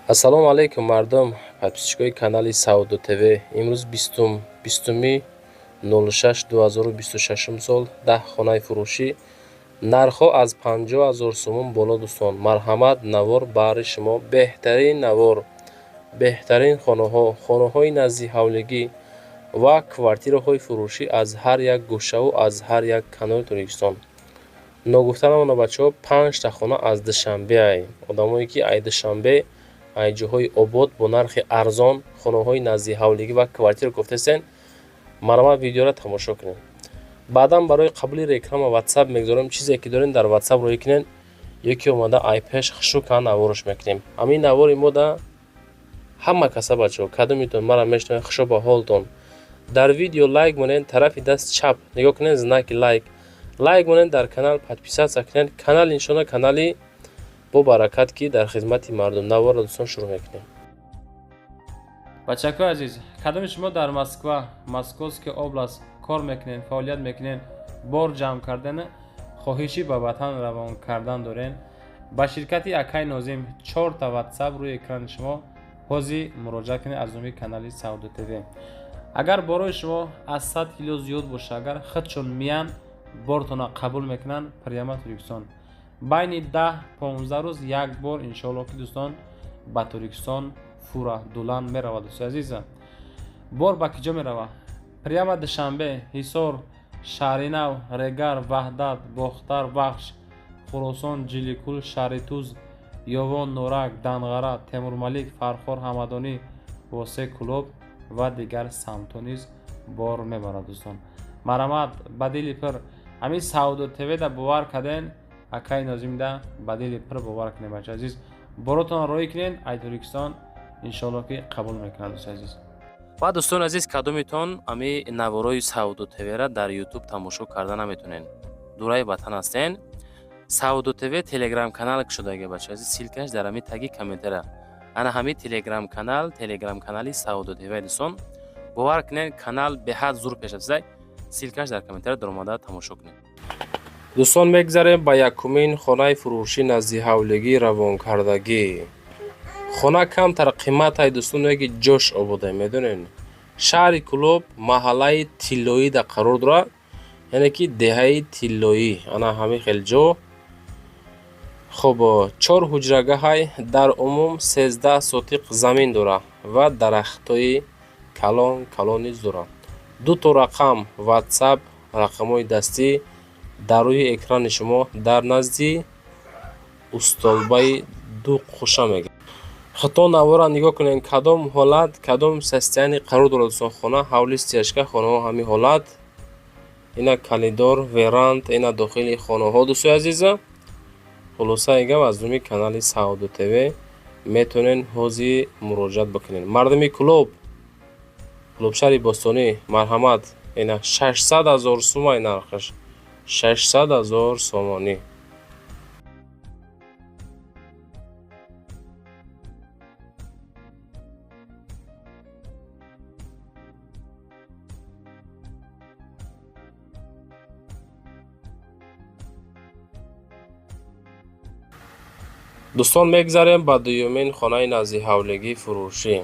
Ассалому алайкум, мардум, подписчикои канали Савдо ТВ. Имрӯз бистуми 06 2026 сол, 10 хонаи фурӯшӣ, нархҳо аз 50 000 сомон боло. Дӯстон, марҳамат, навор баҳри шумо, беҳтарин навор, беҳтарин хонаҳо, хонаҳои наздиҳавлигӣ ва квартираҳои фурӯшӣ аз ҳар як гӯшаву аз ҳар як канори Тоҷикистон. Ногуфта намонад, бачаҳо, панҷта хона аз Душанбеай. Одамое ки ай Душанбе, ай ҷоҳои обод бо нархи арзон хонаҳои наздиҳавлигӣ ва квартира гуфтесен, марҳамат, видеоро тамошо кунед. Баъдан барои қабули реклама Ватсап мегузорем. Чизе ки дорем, дар Ватсап роҳӣ кунед ё ки омада ай пеш хушука наворш мекунем. Ҳамин навори мо да ҳама каса, бачаҳо, кадомитон мара мешунавед, хушо ба ҳолтон. Дар видео лайк монед, тарафи даст чап нигоҳ кунед, знаки лайк, лайк монед, дар канал подписаться кунед. Канал иншоалло канали бо баракат, ки дар хизмати мардум. Наворро, дӯстон, шурӯъ мекунем. Бачакои азиз, кадоми шумо дар Москва, Московский область кор мекунед, фаъолият мекунед, бор ҷамъ кардан, хоҳишӣ ба ватан равон кардан дорен, ба ширкати акай Нозим, чорта Ватсап рӯи экрани шумо, ҳозир муроҷиат кунед. Аз номи канали Савдо ТВ, агар борои шумо аз 100 кило зиёд боша, агар худшон миян, бортона қабул мекунанд, прямо Тоҷикистон байни 10-15 рӯз як бор, иншоалло ки, дӯстон, ба Тоҷикистон фура дулан меравад. Дӯстои азиза, бор ба киҷо меравад? Прямо Душанбе, Ҳисор, Шаҳринав, Регар, Ваҳдат, Бохтар, Вахш, Хуросон, Ҷиликул, Шаҳритуз, Ёвон, Норак, Данғара, Темурмалик, Фархор, Ҳамадонӣ, Восе, Кӯлоб ва дигар самтҳо низ бор мебарад. Дӯстон, марҳамат, ба дили пир ҳамин Савдо ТВ-да бовар карден, акаи Нозимда ба дили пир бовар кунед. Бача азиз, боротонро роҳӣ кунед, ай Тоҷикистон иншоалло ки қабул мекунад, дӯстои азиз. Ва, дӯстони азиз, кадомитон ами наворои Савдо ТВ-ра дар Ютуб тамошо карда наметонен, дураи ватан ҳастен, Савдо ТВ Телеграм канал кушодаги, бача азиз, ссылкаш дар ҳами таги комментара. Ана ҳами Телеграм канал, Телеграм канали Савдо ТВ. Дӯстон, бовар кунед, канал беҳад зур пешрафтаи. Ссылкаш дар комментара, даромада тамошо кунед. Дӯстон, мегзарем ба якумин хонаи фурӯшӣ, наздиҳавлигӣ, равонкардагӣ. Хона камтар қиматай, дӯстон, ки ҷош ободай, медонед, шаҳри Кӯлоб, маҳаллаи Тиллоида қарор дорад, яъне ки деҳаи Тиллоӣ, ана ҳамин хел ҷо. Хуб, чор ҳуҷрагаҳай, дар умум 13 сотиқ замин дорад ва дарахтҳои калон калон низ дорад. Дуто рақам Ватсап, рақамҳои дастӣ дар рӯи экрани шумо, дар назди устолбаи ду қуша мегӯяд. Худтон навора нигоҳ кунед, кадом ҳолат, кадом состояние қарор дорад, дӯстон. Хона ҳавли стяжка, хонаҳо ҳамин ҳолат, ина коридор, веранда, ина дохили хонаҳо. Дӯстои азиза, хулосаи гап, аз номи канали Савдо ТВ метавонед ҳозир муроҷиат бикунед. Мардуми Кӯлоб, Кӯлоб шаҳри бостонӣ, марҳамат. Ина 600 000 сумай нархаш, 600 000 сомонӣ. Дӯстон, мегзарем ба дуюмин хонаи наздиҳавлигии фурӯшӣ.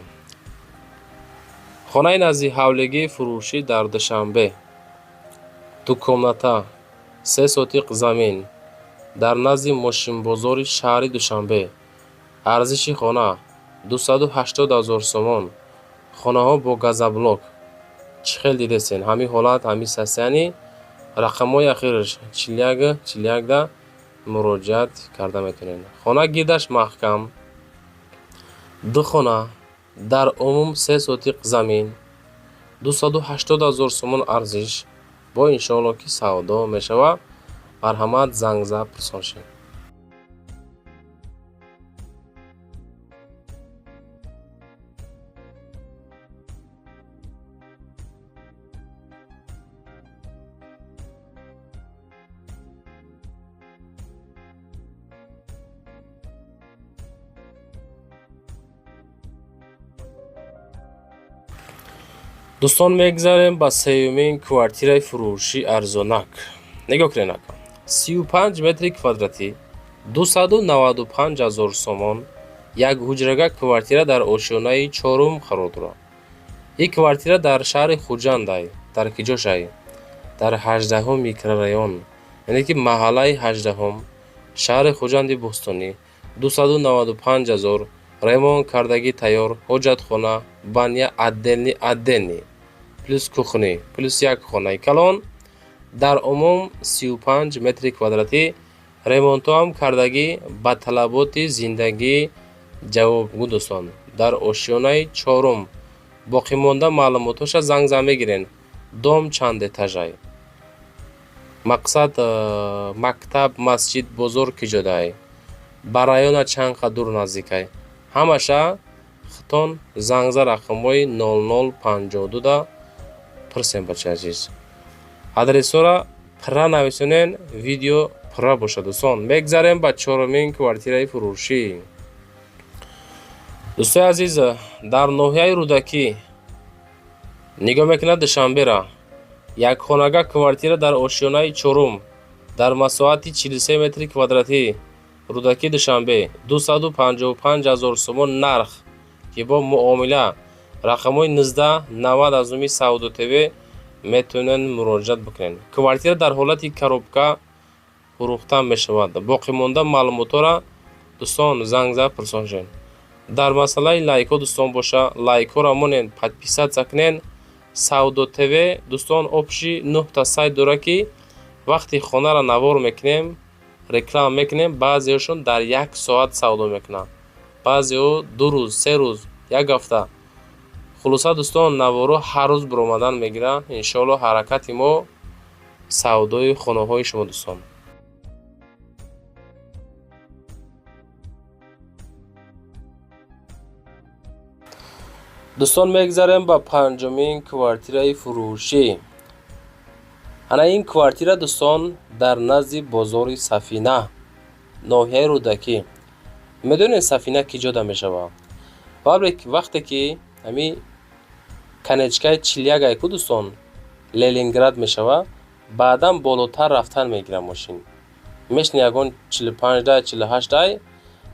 Хонаи наздиҳавлигии фурӯшӣ дар Душанбе, ду комната, 3 сотиқ замин, дар назди мошинбозори шаҳри Душанбе. Арзиши хона 280 000 сомон. Хонаҳо бо газоблок. Чӣ хел дидесен, ҳамин ҳолат, ҳамин состояние. Рақамҳои ахираш 41 41-да муроҷиат карда метавонед. Хона гирдаш маҳкам, ду хона, дар умум 3 сотиқ замин, 280 000 сомон арзиш, бо иншоалло ки савдо мешавад. Марҳамат, зангза пурсон шавед. Дӯстон, мегзарем ба сеюмин квартираи фурӯшӣ арзонак. Нигоҳ кунед, ака, 35 метри квадратӣ, 295 000 сомон. Як ҳуҷрага квартира дар ошёнаи чорум қарор дорад. Ин квартира дар шаҳри Хуҷандай. Дар киҷошай? Дар 18-ум микрорайон, яъне ки маҳаллаи 18-ум, шаҳри Хуҷанди бостонӣ. 295 000, ремонт кардагӣ тайёр, ҳоҷатхона, баня отдельный, отдельный, плюс кухня, плюс як хонаи калон. Дар умум 35 метри квадратӣ. Ремонтҳоам кардагӣ, ба талаботи зиндагӣ ҷавобгӯ, дӯстон. Дар ошёнаи чорум. Боқимонда маълумотҳоша занг зан мегирен. Дом чанд этажай, мақсад, мактаб, масҷид, бозор киҷодай, ба района чанд қадр дур наздикай, ҳамаша хитон зангза рақамҳои 0052-да пурсем. Бачаи азиз, адресҳоро пурра нависонен, видео пурра бошад. Дӯстон, мегзарем ба чорумин квартираи фурӯшӣ. Дӯстои азиз, дар ноҳияи Рӯдакӣ, нигоҳ мекунад Душанбера, якхонага квартира дар ошёнаи чорум, дар масоҳати 43 метри квадратӣ, Рӯдакӣ, Душанбе, 255 000 сомон нарх, ки бо муомила. Рақамҳои 19 90 аз номи Савдо ТВ метавонед муроҷиат бикунед. Квартира дар ҳолати коробка фурӯхта мешавад. Боқимонда маълумотҳоро, дӯстон, занг зад пурсон шавед. Дар масъалаи лайкҳо, дӯстон, боша, лайкҳоро монед, подписаться кунед. Савдо ТВ, дӯстон, общий нӯҳта сайт дорад, ки вақти хонаро навор мекунем, реклама мекунем, баъзеҳошон дар як соат савдо мекунанд, баъзеҳо 2 рӯз, 3 рӯз, як ҳафта. Хулоса, дӯстон, наворо ҳар рӯз баромадан мегиранд, иншоалло. Ҳаракати мо савдои хонаҳои шумо, дӯстон. Дӯстон, мегзарем ба панҷумин квартираи фурӯшӣ. Ана ин квартира, дӯстон, дар назди бозори Сафина, ноҳияи Рӯдакӣ. Медонед, Сафина ки ҷода мешавад? Вақте ки ҳами конечкаи 41 айку, дӯстон, Ленинград мешавад, баъдан болотар рафтан мегирад мошин. Мешни ягон 45 дай, 48 дай,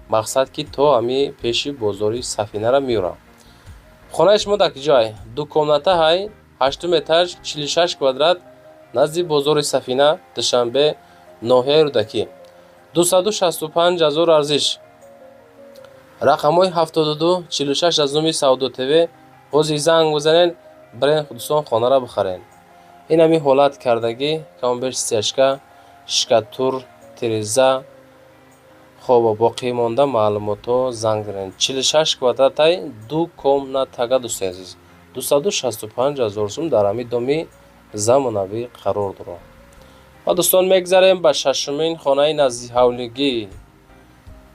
мақсад, ки то ҳами пеши бозори Сафинара меёрад. Хонаи шумо дар киҷоай? Ду комната ҳай, ҳаштум этаж, 46 квадрат, назди бозори Сафина, Душанбе, ноҳияи Рӯдакӣ. 265 000 арзиш. Рақамҳои 72 46 аз номи Савдо ТВ ҳозир занг бизанед, бирен, дӯстон, хонара бихарен. Ин ҳамин ҳолат кардагӣ, камобеш стяжка, штукатур, тиреза. Хоб, боқимонда маълумотҳо занг занед. 46 квадратай, ду комнатага, дӯстои азиз, 265 000 сум, дар ҳамин доми замонавӣ қарор дорад. Ва, дӯстон, мегзарем ба шашумин хонаи наздиҳавлигӣ.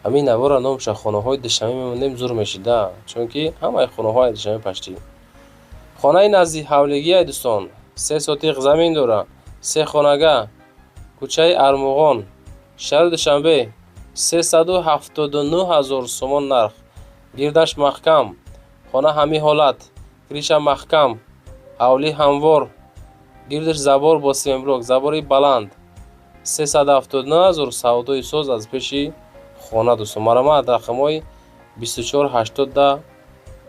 Ҳамин навора номша хонаҳои Душанбе мемондем, зур мешида, чунки ҳамаи хонаҳои Душанбе пашти. Хонаи наздиҳавлигӣ, дӯстон, 3 сотиқ замин дорад, се хонага, кӯчаи Армуғон, шаҳри Душанбе, 379 000 сомон нарх. Гирдаш маҳкам, хона ҳамин ҳолат, крыша маҳкам, ҳавлӣ ҳамвор, гирдаш забор бо семенблок, забори баланд. 379 000, савдои соз аз пеши хона. Дӯстон, марҳамат, рақамҳои 24 80-да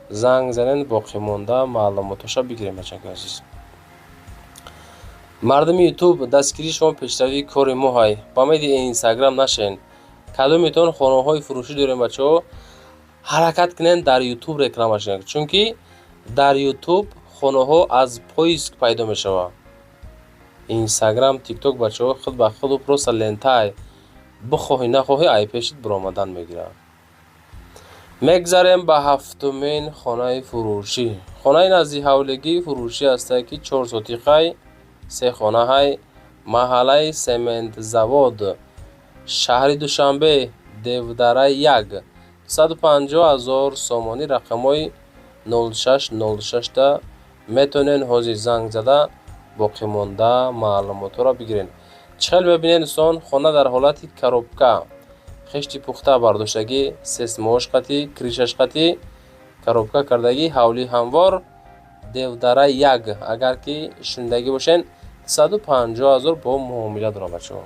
занг занед, боқимонда маълумотҳоша бигирем. Бачаки азиз, мардуми Ютуб, дастгирии шумо пешравии кори мо ҳай. Ба умеди Инстаграм нашен. Кадометон хонаҳои фурӯшӣ дорем, бачаҳо, ҳаракат кунед, дар Ютуб реклама кунед, чунки дар Ютуб хонаҳо аз поиск пайдо мешавад. Инстаграм, Тикток, бачаҳо, худ ба худу просто лентай, бихоҳӣ нахоҳӣ, ай пешит баромадан мегирад. Мегзарем ба ҳафтумин хонаи фурӯшӣ. Хонаи наздиҳавлигии фурӯшӣ ҳастае, ки 4 сотиқай, се хонаҳай, маҳаллаи Сементзавод, шаҳри Душанбе, Девдара 1, 150 000 сомонӣ. Рақамҳои 0606-да метавонед ҳозир занг зада, боқимонда маълумотҳоро бигиред. Чӣ хел мебинед, дӯстон, хона дар ҳолати коробка, хишти пухта бардоштагӣ, сейсмош қатӣ, крышаш қатӣ, коробка кардагӣ, ҳавлии ҳамвор, Девдара 1. Агар ки шунидагӣ бошед, 150 000 бо муомила дорам, бачаҳо.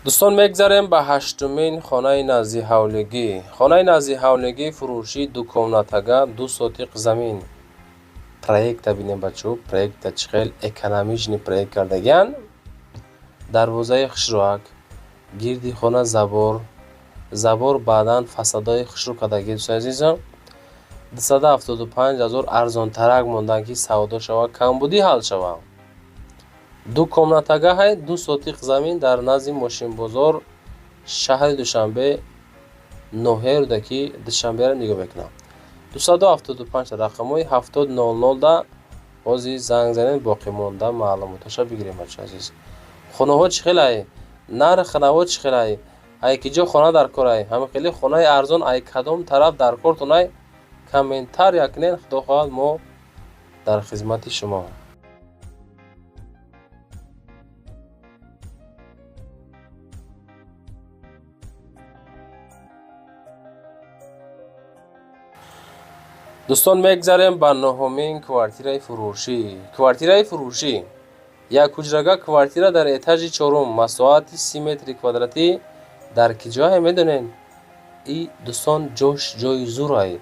Дӯстон, мегзарем ба ҳаштумин хонаи наздиҳавлигӣ. Хонаи наздиҳавлигӣ фурӯшӣ, дукомнатага, 2 сотиқ замин. Проекта бинем, бачаҳо, проекта чӣ хел экономичный проект кардагиян. Дарвозаи хушрӯак, гирди хона забор, забор, баъдан фасадҳои хушрӯ кардагӣ. Дӯстони азизам, 275 000 арзонтарак мондан, ки савдо шавад, камбудӣ ҳал шавад. Ду комнатагаҳай, 2 сотиқ замин, дар назди мошинбозор, шаҳри Душанбе, ноҳияи Рӯдакӣ, Душанберо нигоҳ мекунам. 275, рақамҳои 7000 да ҳозир занг занед, боқимонда маълумоташа бигирем. Бачаи азиз, хонаҳо чӣ хелай, нарх наво чӣ хелай, ай ки ҷо хона дар корай, ҳама хеле хонаи арзон ай кадом тараф дар кортонай, комментария кунед. Худо хоҳад, мо дар хизмати шумо. Дӯстон, мегзарем ба нуҳумин квартираи фурӯшӣ. Квартираи фурӯшӣ, як ҳуҷрага квартира дар этажи чорум, масоҳати 30 метри квадратӣ. Дар ки ҷое медонед? И дӯстон, ҷош ҷои зурай,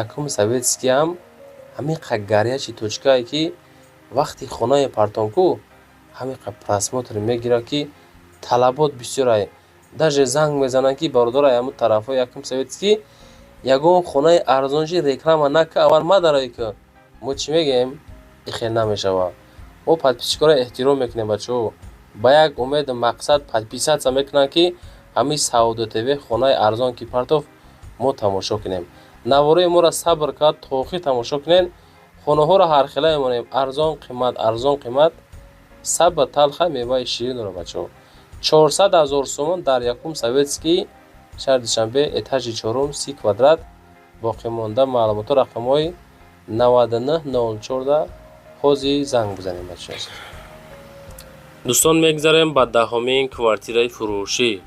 якум Советскиам ҳамиқа горячий точкае, ки вақти хонаи партонку ҳамиқа просмотр мегирад, ки талабот бисёрай. Даже занг мезананд, ки бародарай, ҳамун тарафҳои якум Советский ягон хонаи арзонши реклама нака, аввал мадарое. Ки мо чӣ мегӯем? Ихел намешавад. Мо подписчикоро эҳтиром мекунем, бачаҳо, ба як умеду мақсад подписаться мекунанд, ки ҳамин Савдо ТВ хонаи арзон ки партоф, мо тамошо кунем. Наворои моро сабр кард, то охир тамошо кунед. Хонаҳоро ҳархела мемонем: арзон, қимат, арзон, қимат. Сабр талха меваи ширин дорад, бачаҳо. 400 000 сомон дар якум Советский, шаҳри Душанбе, этажи чорум, 30 квадрат. Боқимонда маълумотҳо рақамҳои 9904 ҳозир занг бизанем, бачаҳо. Дӯстон, мегзарем ба даҳумин квартираи фурӯшӣ.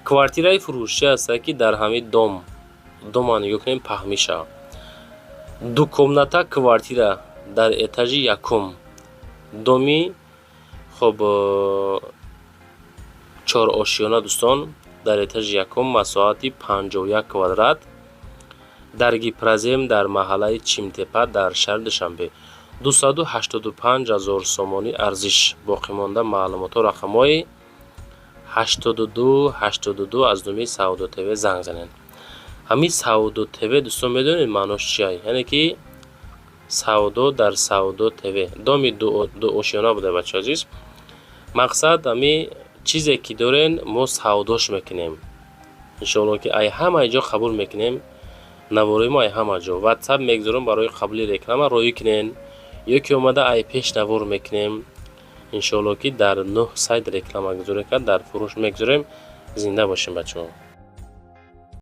Квартираи фурӯшӣ ҳаста, ки дар ҳамин дом, дома нигоҳ кунем, паҳмиша. Дукомната квартира дар этажи якум доми, хоб, чорошёна. Дӯстон, дар этажи якум, масоҳати 51 квадрат, дар Гипрозем, дар маҳаллаи Чимтепа, дар шаҳри Душанбе, 285 000 сомонӣ арзиш. Боқимонда маълумотҳо рақамҳои 82 82 аз номи Савдо ТВ занг занед. Ҳамин Савдо ТВ, дӯстон, медонед маънош чия? Яъне ки савдо дар Савдо ТВ. Доми дуошёна буда, бачаҳо азиз. Мақсад, ҳами чизе ки дорен, мо савдош мекунем. Иншоалло, ки ай ҳамаи ҷо қабул мекунем. Наворои мо ай ҳама ҷо ватсап мегузорам, барои қабули реклама роӣ кунен ё ки омада ай пеш навор мекунем. Иншоалло, ки дар нӯҳ сайт реклама гузорем кард, дар фурӯш мегузорем. Зинда бошем, бачаҳо.